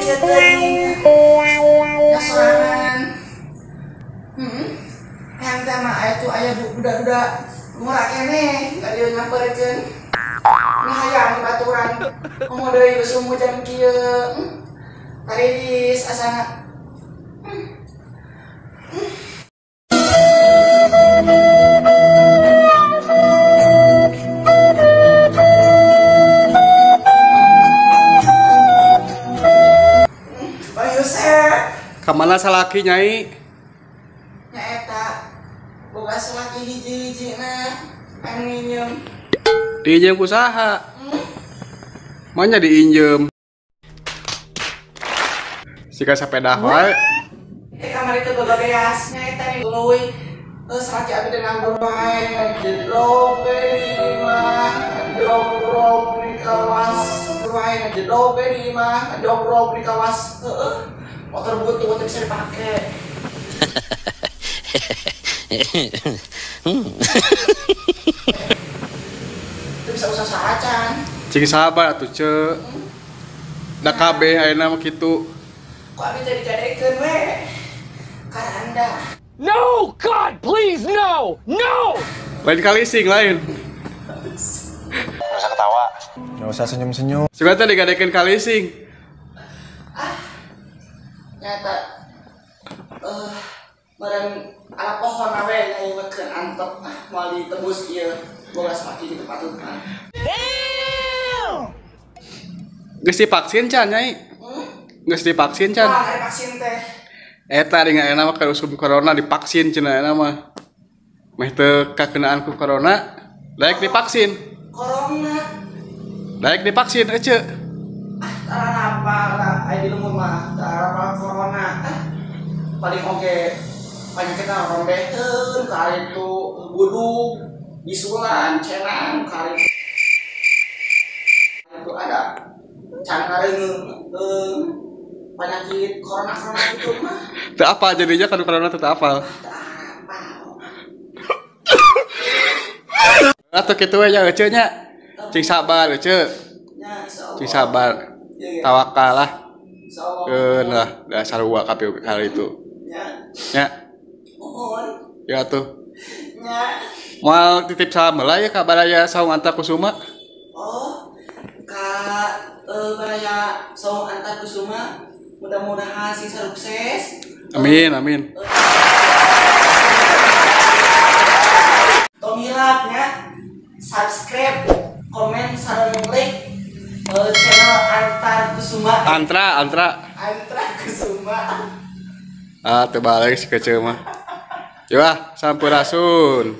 kieu teuing. Ya sorangan. Hayang teh mah aya tuh aya budak-budak ngora keneh ka dieu nyamperkeun. Nah hayang baturan komo deui usum hujan kieu. Taris asana. Bang Yusep. Kamana salaki nyai? Nyaeta boga salaki hiji-hijina anu nginjem. Diinjem ku saha? Manya diinjem. Sika sepeda wae. Kamari teh boga beas nyaeta leuwih salaki abi teh nganggur wae ngajedog we di imah, ngajedog di kawas wae ngajedog we di imah, ngajedog di kawas. Heeh. Motor butuh teu bisa dipake. Teu bisa usaha acan. Cing sabar atuh ce. Da kabeh ayeuna mah kitu. Ku abi teh digadekeun we. Karanda. No, God, please, no, no. Lain kali sing lain. Gak usah ketawa. Gak usah senyum-senyum. Suka teh digadekeun kali sing. Ah, nyata. Meren ala pohon awe nyai meukeun antep ah moal ditebus ieu boga salaki di tempat mah. Damn. Geus divaksin can nyai? Geus divaksin can? Nah, vaksin teh. Eta ringan enak mah keur usum corona divaksin cenah enak mah. Meh teu kakenaan ku corona, daek divaksin. Corona. Daek divaksin ece. Ah, tara rapal lah aya di lembur mah, tara rapal corona. Ah, paling oge panyakitna rombeheun karitu budug, bisulan, cenang karitu. Itu ada can ngareungeung penyakit corona itu mah. Teu apa jadinya kan corona teu apal. Teu apal. Atuh kitu we nya ece nya. Cing sabar ece. Nya insyaallah. Cing sabar. Ya. Tawakal lah. Insyaallah. Keun lah da sarua kabeh hal itu. Nya. Nya. Mohon. Ya atuh. Nya. Moal titip salam heula ya ka baraya Saung Antar Kusuma. Oh, ka baraya Saung Antar Kusuma mudah-mudahan sing sukses. Amin, amin. Tong hilap nya subscribe, komen, sareng like channel Antar Kusuma. Antra. Antra Kusuma. Ah, teu balik si keceu mah. Yo ah, sampurasun.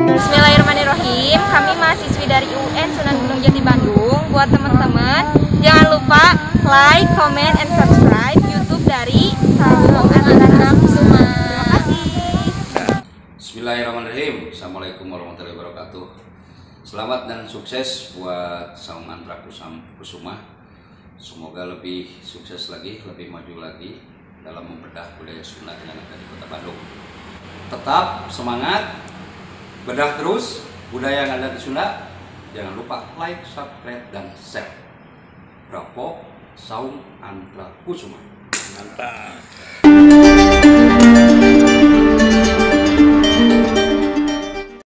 Bismillahirrahmanirrahim. Kami mahasiswi dari UN Sunan Gunung Jati Bandung. Buat teman-teman, jangan lupa like, comment, and subscribe YouTube dari Saung Antra Kusuma. Terima kasih. Bismillahirrahmanirrahim. Assalamualaikum warahmatullahi wabarakatuh. Selamat dan sukses buat Saung Antra Kusuma. Semoga lebih sukses lagi, lebih maju lagi dalam membedah budaya Sunda yang ada di Kota Bandung. Tetap semangat, bedah terus budaya yang ada di Sunda. Jangan lupa like, subscribe, dan share. Bravo Saung Antra Kusuma. Mantap.